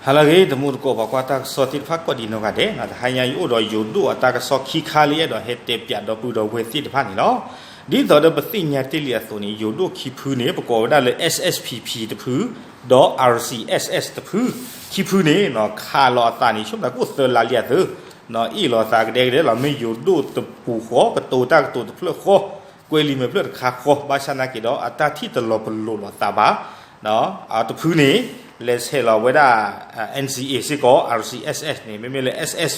ဟါလၢအဂ့ၤ တံၤသကိးပှၤကွၢ်တၢ်ကစီၣ်သ့ၣ်တဖၣ် ကိးဒံးနီၢ်ဂၤဒဲး, တဟါညါယအိၣ်ဒီးယိၤဒိၣ်အတၢ်ကစီၣ်ခံခါလၢယအဲၣ်ဒိးဟဲတဲပၠးဒီပုၢ်ဒီဝဲၢ်သ့ၣ်တဖၣ်န့ၣ်လီၤ. ဒ်သိးဒီးပသ့ၣ်ညါတ့ၢ်လံအသိးန့ၣ် ယိၤဒိၣ်ခံဖုန့ၣ် ပကိးဝဲဒၣ်လၢ S S P P တဖု ဒီး R C S S တဖု, ခံဖုန့ၣ် ခးလီၤအသးန့ၣ် ဆိကမိၣ်တၢ်ကအိၣ်သၢလါလံအသိး, အ့ၣ်လိာ်သးကဒဲကဒဲလီၤ. မ့ၢ်ယိၤဒိၣ်တပူၤဃီ ကတိၤတၢ်ကတိၤတဖျၢၣ်ဃီ, ကွဲးလံာ်မဲာ်ဖျၢၣ်တခါဃီ, ဘၣ်ဆၣ်နာ်က့ၤဒီး အတၢ်ထံၣ်တလီၤပလိာ်လိာ်သးဘၣ် တဖုန့ၣ် လဲၤဆဲးလီၤဝဲဒၣ် N C A စ့ၢ်ကီး, R C S S န့ၣ် မ့မ့ၢ်လၢ S S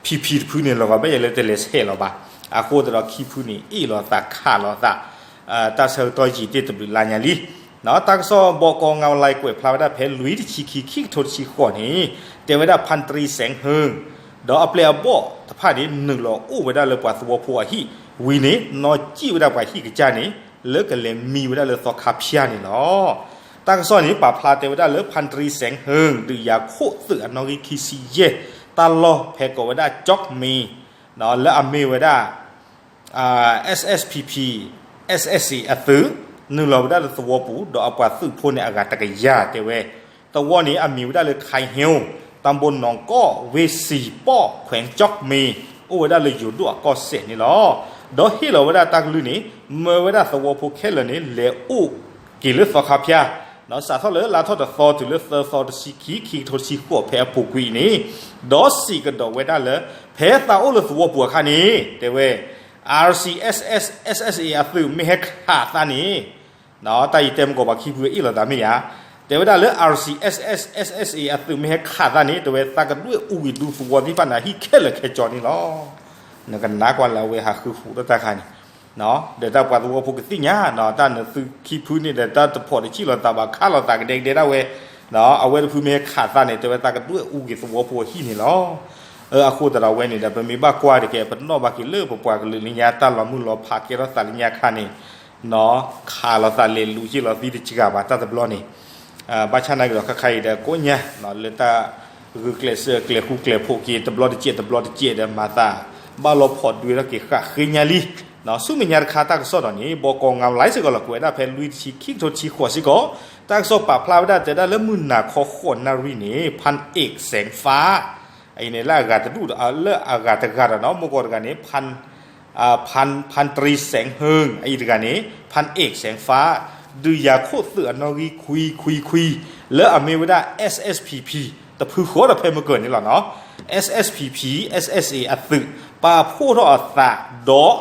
P P တဖုန့ၣ် လီၤဂာ်ဘၣ်ယဲလၢတလဲၤဆဲးလီၤဘၣ်. အဃိသတးဒီးခံဖုန့ၣ် အ့ၣ်လိာ်သးခးလိာ်သး, တၢ်ဆၢကတီၢ်ယံာ်တ့ၢ်တဘျုးလါညါလံ. တၢ်ကစီၣ်ဘီကီ ငါးလါ ကွဲးဖျါဝဲဒၣ်ဖဲလွံၢ်တဆံခံ ခံကထိတဆံဃိးန့ၣ် တဲဝဲဒၣ် ဖၣ်တြံစဲးဟၢၣ် ဒီးအပျဲၢ်အဘီၣ်တဖၣ်န့ၣ် နုာ်လီၤအိၣ်ဝဲဒၣ်လၢပှၤသဝီဖိအဟံၣ်ဝံၤန့ၣ် နီၢ်ကံၣ်ဝဲဒၣ်ပှၤဟံၣ်ကစၢ်န့ၣ် လၢကလဲၤမံဝဲဒၣ်လၢသီခါဖၠါန့ၣ်လီၤ. တၢ်ကစီၣ်န့ၣ် ပာ်ဖျါတဲဝဲဒၣ်လၢ ဖၣ်တြံစဲးဟၢၣ် ဒုးယၤခိၣ်သုးအနီၣ်ဂံၢ်ခံဆံယဲၢ် တၢ်လီၢ်ဖဲကိးဝဲဒၣ် ကၠီၣ်မ့ၣ် လၢအမ့ၢ်ဝဲဒၣ် S S P P, S S A အသုး နုာ်လီၤဝဲဒၣ်လၢသဝီပူၤ ဒီးအပှၤသုးဖိန့ၣ်အဂၤတကယၤတဲဝဲ, သဝီန့ၣ်အမံၤဝဲဒၣ်လၢ ခၢၣ်ဟ့ၣ်, တၢ်ဘိနီၢ်ကီၢ် ဝ့ၢ်စံၣ်ပီၣ် ခွဲးကၠီၣ်မ့ၣ်, အိၣ်ဝဲဒၣ်လၢယိၤဒိၣ်အကီၢ်စဲၣ်န့ၣ်လီၤ. ဒီးဟ့ၣ်လီၤဝဲဒၣ်တၢ်ကလုၢ်န့ၣ် မၢဝဲဒၣ်သဝီဖိခဲလၢာ်န့ၣ် လဲၤအိၣ်က့ၤလၢသီခါဖၠါ စးထီၣ်လၢလါထီၣ်တသီတုၤလၢသၢသီတဆံခံ ခံကထိတဆံဃိးဖဲအပူၤကွံာ်အံၤန့ၣ်, ဒီးစံးကဒီးဝဲဒၣ်လၢ ဖဲသးအိၣ်လၢသဝီပူၤအခါန့ၣ် တဲဝဲ R C S S, S S A အသုးမ့ၢ်ဟဲခးသးန့ၣ်, တၢ်အံၤတဲမ့ၢ်ကီးပှၤခံဖုအ့ၣ်လိာ်သးမ့ၢ်ဧါ, တဲဝဲဒၣ်လၢ R C S S, S S A အသုးမ့ၢ်ဟဲခးသးန့ၣ် တဲဝဲသးကဒွဲၣ်အူဂံၢ်ဒူသဝီသ့ၣ်တဖၣ်န့ၣ် ဟံၣ်ခဲလၢာ်ခဲဆ့န့ၣ်လီၤ. နကနၣ်ကွၢ်လၢအဝဲဟးဃုဃူးဒီးတၢ်ခါန့ၣ် ဒီးတၢ်ပှၤသဝီဖိကသ့ၣ်ညါ တၢ်နသုခံဖုန့ၣ်ဒီး တၢ်တဖိးတဆံၣ်လိာ်သးဘၣ် ခးလိာ်သးကဒဲကဒဲဒၣ်ဝဲ, အဝဲတဖုမ့ၢ်ဟဲခးသးန့ၣ် တဲဝဲသးကဒွဲၣ်အူဂံၢ်သဝီဖိအဟံၣ်န့ၣ်လီၤ. အဃိသတးဒီးဝဲန့ၣ်ဒီး ပမ့ၢ်ဘၣ်ကွၢ်တက့ၢ် ပနီၣ်ဘၣ်က့ၤလၢပပှၤကလုာ်လၢညါ တၢ်လီၤမုၢ်လီၤဖးကဲထီၣ်သးလၢညါခါန့ၣ် ခးလိာ်သးလဲၤလူၤက့ၤလီၤသံတစှၤဘၣ်တၢ်တဘျီန့ၣ်, ဘၣ်ဆၣ်နာ်က့ၤဒီးခါခါအံၤဒီးကိးညါ လၢတၢ်ဂုာ်ကျဲးစၢးကျဲၤဃူကျဲၤဖိးက့ၤတဘျီတစဲးတဘျီတစဲးဒီး မၤသးဘၣ်လီၤဖီၣ်ဒွဲထီၣ်က့ၤဃၣ်ဃ့ညါလံ. ဆူမဲာ်ညါတခါတၢ်ကစီၣ်ဒီးန့ၣ် ဘီကီ ငါးလါ စ့ၢ်ကီးလီၤ ကွဲးဒၣ်ဖဲလွံၢ်တဆံခံ ခံကထိတဆံဃိးစ့ၢ်ကီး, တၢ်ကစီၣ်ပာ်ဖျါဝဲဒၣ်တဲဒၣ်လၢမုၢ်နၤခီဃိးနၣ်ရံၣ်န့ၣ် ဖၣ်အ့ၣ်စဲးဖး အံၤန့ၣ်လၢအဂၤတဒူၣ်ဒီး လၢအဂၤတဂၤဒီးနီၤ မ့ၢ်ကီးတဂၤန့ၣ် ဖၣ် ဖၣ်တြံစဲးဟၢၣ် အံၤတဂၤန့ၣ် ဖၣ်အ့ၣ်စဲးဖး ဒုးယၤခိၣ်သုးအနီၣ်ဂံၢ်ခွံခွံခွံ လၢအမ့ၢ်ဝဲဒၣ် S S P P တဖုဃီဒီးဖဲမုၢ်ကၢၢ်န့ၣ်လီၤနီၤ. S S P P, S S A အသုး ပာ်ဖှိၣ်ထီၣ်အသးဒီး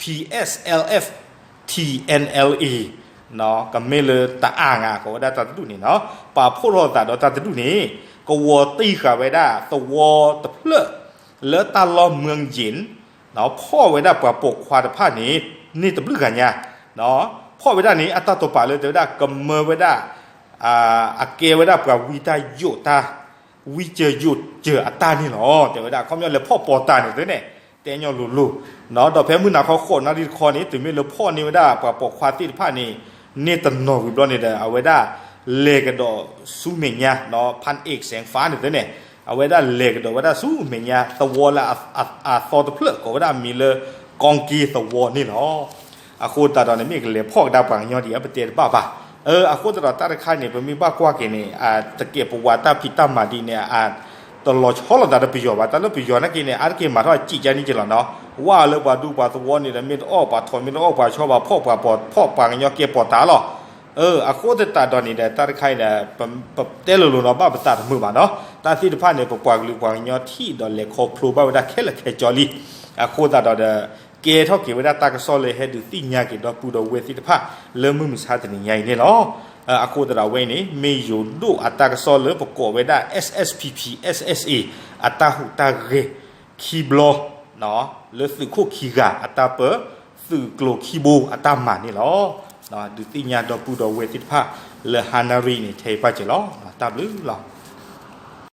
P S L F, T N L A ကမ့ၢ်လၢတအၣ်ငါ ကိးဝဲဒၣ်တၢ်တဒူၣ်န့ၣ်နီၤ ပာ်ဖှိၣ်ထီၣ်အသးဒီးတၢ်တဒူၣ်န့ၣ် ကဝီၤတံၢ်ဃာ်ဝဲဒၣ်သဝီတဖျၢၣ် လၢတၢ်လီၢ်မၢယ့ၣ် ဖီၣ်ဝဲဒၣ်ပှၤပိာ်ခွါတဖၣ်န့ၣ် န့ၢ်တဘျုးဂၤညါ, ဖီၣ်ဝဲဒၣ်န့ၣ် အတၢ်တိာ်ပာ်လၢတဲဝဲဒၣ် ကမၢဝဲဒၣ် အကဲဝဲဒၣ်ပှၤဝံတၢ်ယိးတၢ် ဝံစၢၤယိးစၢၤအတၢ်န့ၣ်လီၤ. တဲဝဲဒၣ် အခီပညီလဲၤဖီၣ်ပီၤတၢ်န့ၣ်သ့န့ၣ် တဲညီလိၤလိၤ, ဒီးဖဲမုၢ်နၤခီဃိးနၣ်ရံၣ်တခီန့ၣ် တုၤမ့ၢ်လၢဖီၣ်န့ၢ်ဝဲဒၣ်ပှၤပိာ်ခွါသ့ၣ်တဖၣ်န့ၣ် န့ၢ်တနီၤဝံၤဘျီန့ၣ်ဒီး အဝဲဒၣ်လဲၤကဒီးဆူမဲာ်ညါ ဖၣ်အ့ၣ်စဲးဖးန့ၣ်သ့န့ၣ် အဝဲဒၣ်လဲၤကဒီးဝဲဒၣ်ဆူမဲာ်ညါသဝီလၢအသီတဖျၢၣ် ကိးဝဲဒၣ်အမံၤလၢ ကီၢ်က့သဝီန့ၣ်လီၤ. အဃိသတးဒီးန့ၣ် မ့ၢ်ကလဲၤဖီၣ်ကဒါပှၤကညီဒံးဧါ ပတဲတဘၣ်ဘၣ်. အဃိသတးဒီးတၢ်တခါန့ၣ် ပမ့ၢ်ဘၣ်ကွၢ်က့ၤန့ၣ် တကဲးပဝးတၢ်ဖံးတၢ်မၤဒ်န့ၣ် တလီၤဆီလိာ်သးဒီးပယီၤဘၣ်. တၢ်လၢပယီၤနာ်က့န့ၣ် အါတက့ၢ်မၤထီၣ်အစံးကါန့ၣ်က့လီၤနီၤ. ဝဲလၢပှၤဒူပှၤသဝီန့ၣ်ဒီး မ့ၢ်တအီၣ်ပှၤထိး မ့ၢ်တအီၣ်ပှၤဆီ ပှၤဖီၣ်ပှၤပိာ် ဖီၣ်ပှၤကညီကဲပိာ်တၢ်လီၤ. အဃိသတးဒီးန့ၣ်ဒီး တၢ်တခါအံၤဒီး ပတဲလိၤလိၤနီၤ ဘၣ်ပသးတမုာ်ဘၣ်နီၤ. တၢ်သ့ၣ်တဖၣ်န့ၣ် ပပှၤကလုာ်ပှၤကညီထံၣ်ဒီးလဲၤခီဖျိဘၣ်ဝဲဒၣ်ခဲလၢာ်ခဲဆ့လံ. အဃိသတးဒီးဒီး ကဲထီၣ်က့ၤဝဲဒၣ်တၢ်ကစီၣ်လၢဟဲဒုးသ့ၣ်ညါက့ၤဒီပုၢ်ဒီဝဲၢ်သ့ၣ်တဖၣ် လၢမုၢ်မဆါတနံၤညါအံၤန့ၣ်လီၤ. အဃိသတးဒီးဝဲအံၤန့ၣ် မ့ၢ်ယိၤဒိၣ်အတၢ်ကစီၣ်လၢပကိးဝဲဒၣ် S S P P, S S A အတၢ်ဟူးတၢ်ဂဲၤခံဘျီ လၢသုးခိၣ်ခံဂၤအတၢ်ပၢ သုးကျိၤခံဘိအတၢ်မၤန့ၣ်လီၤ. ဒုးသ့ၣ်ညါဒီပုၢ်ဒီဝဲၢ်သ့ၣ်တဖၣ် လၢဟါနၣ်ရံၣ်န့ၣ် ထဲအံၤပၣ်စၢၤလီၤ. တၢ်ဘျုးလီၤ.